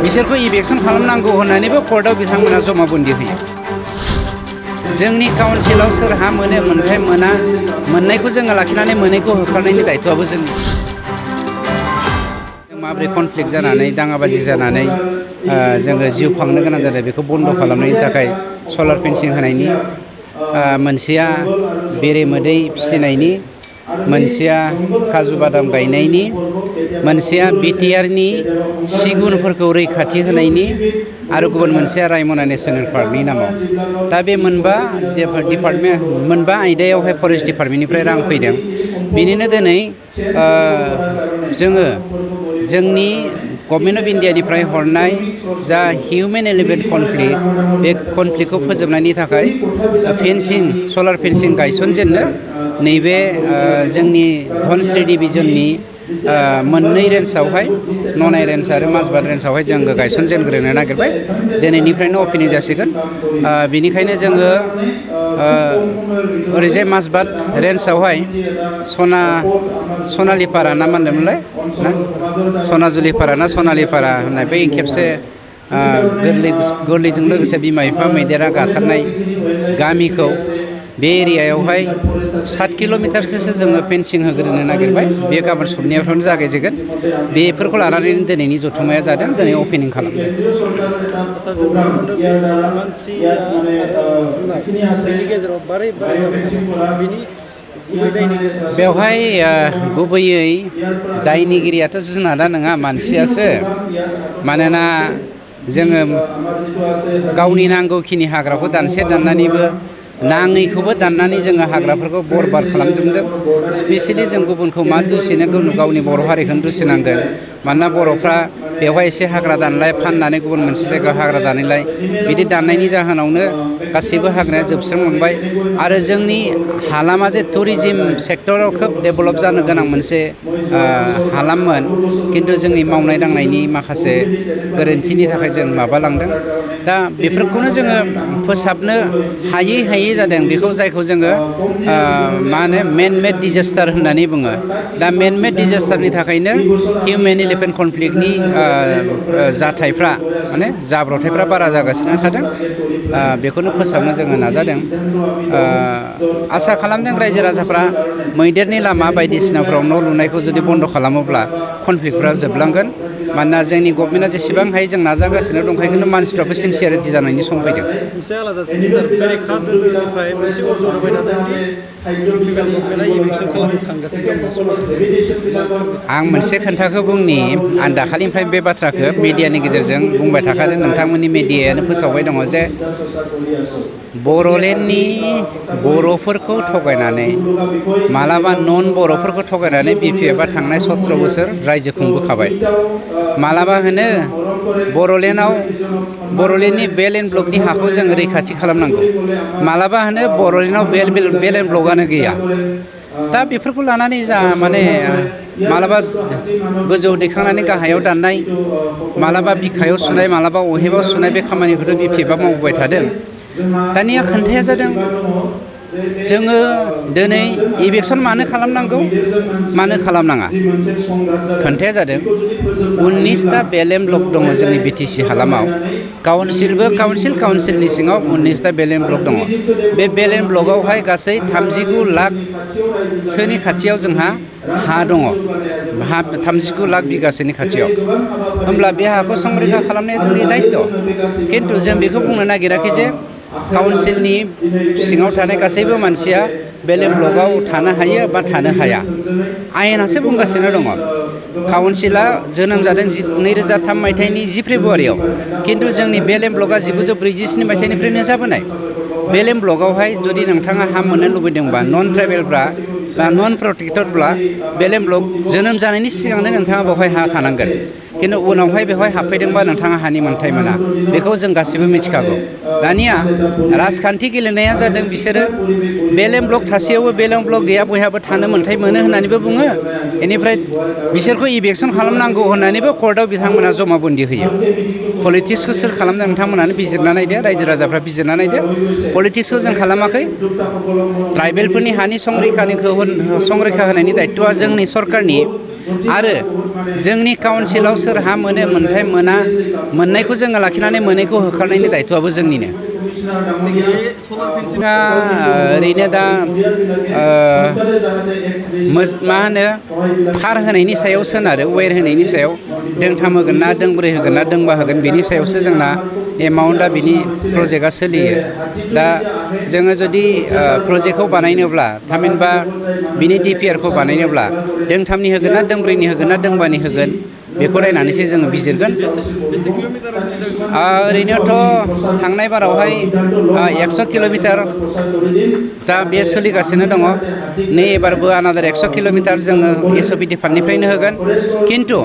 बिसोरखौ इभेकसन खालामनांगौ होननानैबो कर्टआव बिथांमोना जमाबन्दी होयो। जोंनि काउन्सिलाव सोर हा मोनो मोनथाय मोना मोननायखौ जोङो लाखिनानै मोनैखौ होखारनायनि दायथ'आबो जोंनि। माबोरै कनफ्लिक्ट जानानै दाङाबाजि जानानै जोङो जिउ खांनो गोनां जादों बेखौ बन्द' खालामनायनि थाखाय सलार फेन्सिं होनायनि, मोनसेया बेरे मोदै फिसिनायनि, मोनसेया काजु बादाम गायनायनि, मोनसेया बिटिआरनि सिगुनफोरखौ रैखाथि होनायनि, आरो गुबुन मोनसेया रायमना नेसनेल पार्कनि नामाव। दा बे मोनबा आयदायावहाय फरेस्ट डिपार्टमेन्टनिफ्राय रां फैदों। बिनिनो दिनै जोङो जोंनि गभर्नमेन्ट अफ इन्डियानिफ्राय हरनाय जा हिउमेन एलिमेन्ट कनफ्लिक्ट, बे कनफ्लिक्टखौ फोजोबनायनि थाखाय सलार फेन्सिं गायसनजेननो नैबे जोंनि धनस्री डिभिजननि मोननै रेन्जआवहाय ननाय रेन्ज आरो माजबाद रेन्जआवहाय जोङो गायसनजेनग्रोनो नागिरबाय। दिनैनिफ्रायनो अपेनिं जासिगोन। बेनिखायनो जोङो ओरैजाय माजबाद रेन्जआवहाय सनालिपारा ना मा होनदोंमोनलाय ना सनाजुलिपारा ना सनालिपारा होननाय बै खेबसे गोरलैजों लोगोसे बिमा बिफा मैदेरा गाथारनाय गामिखौ बे एरियायावहाय 7 किल'मिटारसो जोङो फेन्सिं होग्रोनो नागिरबाय। बे गाबोन सबनियाफ्रावनो जागायजेगोन। बेफोरखौ लानानै दिनैनि जथुम्माया जादों, दिनै अपेनिं खालामदों। बेवहाय गुबैयै दायनिगिरियाथ' जुनादा नङा, मानसियासो। मानोना जोङो गावनि नांगौखिनि हाग्राखौ दाननानैबो नाङैखौबो दाननानै जोङो हाग्राफोरखौ बरबाद खालामजोबदों। स्पेसियेलि जों गुबुनखौ मा दुसिनो, गावनि बर' हारिखौनो दुसिनांगोन। मानोना बर'फ्रा बेवहाय एसे हाग्रा दानलाय, फाननानै गुबुन मोनसे जायगायाव हाग्रा दानैलाय, बिदि दाननायनि जाहोनावनो गासैबो हाग्राया जोबस्रांलांबाय। आरो जोंनि हालामा जे टुरिजिम सेक्टराव खोब डेभेलप जानो गोनां मोनसे हालाममोन, खिन्थु जोंनि मावनाय दांनायनि माखासे गोरोन्थिनि थाखाय जों माबालांदों। दा बेफोरखौनो जोङो फोसाबनो हायै जादों। बेखौ जायखौ जोङो मा होनो मेन मेड डिजास्टार होननानै बुङो। दा मेन मेड डिजास्टारनि थाखायनो हिउमेन एलिफेन्ट कनफ्लिक्टनि जाथायफ्रा माने जाब्रबथायफ्रा बारा जागासिनो थादों। बेखौनो फोसाबनो जोङो नाजादों। आसा खालामदों रायजो राजाफ्रा मैदेरनि लामा बायदिसिनाफ्राव न' लुनायखौ जुदि बन्द' खालामोब्ला कनफ्लिक्टफ्रा जोबलांगोन। मानोना जोंनि गभर्नमेन्टआ जेसेबां हायो जों नाजागासिनो दंखायो, खिन्थु मानसिफ्राबो सिनसियारिटि जानायनि सम फैदों। मोनसे आलादा सोंथि सार, बेरेखा दोलोनिफ्राय मोनसे अजद होबाय थादों दि फिमेल गभर्नमेन्टआ इभिकसन खालामनो थांगासिनो दं समाजखौ। आं मोनसे खोथाखौ बुंनि, आं दाखालिनिफ्राय बे बाथ्राखौ मिडियानि गेजेरजों बुंबाय थाखादों। नोंथांमोननि मिडियायानो फोसावबाय दङ जे बर'लेण्डनि बर'फोरखौ थगायनानै, मालाबा नन बर'फोरखौ थगायनानै BPFआ थांनाय 17 बोसोर रायजो खुंबोखाबाय। मालाबा होनो बर'लेण्डनि बेल एन्ड ब्लकनि हाखौ जों रैखाथि खालामनांगौ, मालाबा होनो बर'लेण्डआव बेल एन्ड ब्लकआनो गैया। दा बेफोरखौ लानानै जा माने मालाबा गोजौआव दैखांनानै गाहायाव दाननाय, मालाबा बिखायाव सुनाय, मालाबा अहेबाव सुनाय, बे खामानिखौथ' BPFआ मावबोबाय थादों। दानिया खोन्थाया जादों, जोङो दिनै इभेकसन मानो खालामनांगौ, मानो खालामनाङा। खोन्थाया जादों 19टा बेल एन्ड ब्लक दङ जोंनि BTC हालामाव। काउन्सिलनि सिङाव 19टा बेल एन्ड ब्लक दङ। बे बेल एन्ड ब्लकआवहाय गासै 39 लाखसोनि खाथियाव जोंहा हा दङ। 39 लाख बिगासोनि खाथियाव। होमब्ला बे हाखौ संरैखा खालामनाया जोंनि दायित्व'। खिन्थु जों बेखौ बुंनो नागिराखै जे काउन्सिलनि सिङाव थानाय गासैबो मानसिया बेल एन्ड ब्लकआव थानो हायो बा थानो हाया। आयेनासो बुंगासिनो दङ। काउन्सिला जोनोम जादों 2003 मायथाइनि 10 फेब्रुवारियाव। खिन्थु जोंनि बेल एन्ड ब्लकआ 1947 मायथाइनिफ्रायनो जाबोनाय। बेल एन्ड ब्लकआवहाय जुदि नोंथाङा हा मोननो लुबैदोंबा, नन ट्राइबेलब्ला बा नन प्रटेक्टेडब्ला, बेल एन्ड ब्लक जोनोम जानायनि सिगांनो नोंथाङा बेवहाय हा थानांगोन। खिन्थु उनावहाय बेवहाय हाबफैदोंबा नोंथाङा हानि मोन्थाय मोना। बेखौ जों गासैबो मिथिखागौ। दानिया राजखान्थि गेलेनाया जादों, बिसोरो बेल एन्ड ब्लक थासेयावबो बेल एन्ड ब्लक गैया बयहाबो थानो मोन्थाय मोनो होननानैबो बुङो। बेनिफ्राय बिसोरखौ इभेकसन खालामनांगौ होननानैबो कर्टआव बिथांमोना जमाबन्दी होयो। पलिटिक्सखौ सोर खालामदों नोंथांमोनानो बिजिरना नायदो, रायजो राजाफ्रा बिजिरना नायदो। पलिटिक्सखौ जों खालामाखै। ट्राइबेलफोरनि हानि संरैखा होनायनि दायित्वआ जोंनि सरकारनि। आरो जोंनि काउन्सिलाव सोरहा मोनो मोनथाय मोना मोननायखौ जोङो लाखिनानै मोनैखौ होखारनायनि दायथ'आबो जोंनिनो जोंहा ओरैनो दा मा होनो थार होनायनि सायाव सोनारो वेर होनायनि सायाव दोंथाम होगोन ना दोंब्रै होगोन ना दोंबा होगोन बेनि सायावसो जोंना एमाउन्टआ बिनि प्रजेक्टआ सोलियो दा जोङो जुदि प्रजेक्टखौ बानायनोब्ला थामहिनबा बिनि DPR खौ बानायनोब्ला दोंथामनि होगोन ना दोंब्रैनि होगोन ना दोंबानि होगोन बेखौ नायनानैसो जोङो बिजिरगोन ओरैनोथ' थांनाय बारावहाय 100 किल'मिटार दा बे सोलिगासिनो दङ नै एबारबो आनादार 100 किल'मिटार जोङो SOP फान्डनिफ्रायनो होगोन खिन्थु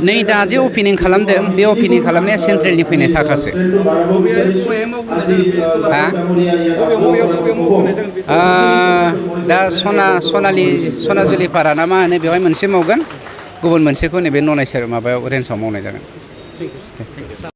नै दा जे अपेनिं खालामदों बे अपेनिं खालामनाया सेन्ट्रेलनि फैनाय थाखासो दा सनाजुलि पारा ना मा होनो बेवहाय मोनसे मावगोन गुबुन मोनसेखौ नैबे ननायसर माबायाव रेन्जआव मावनाय जागोन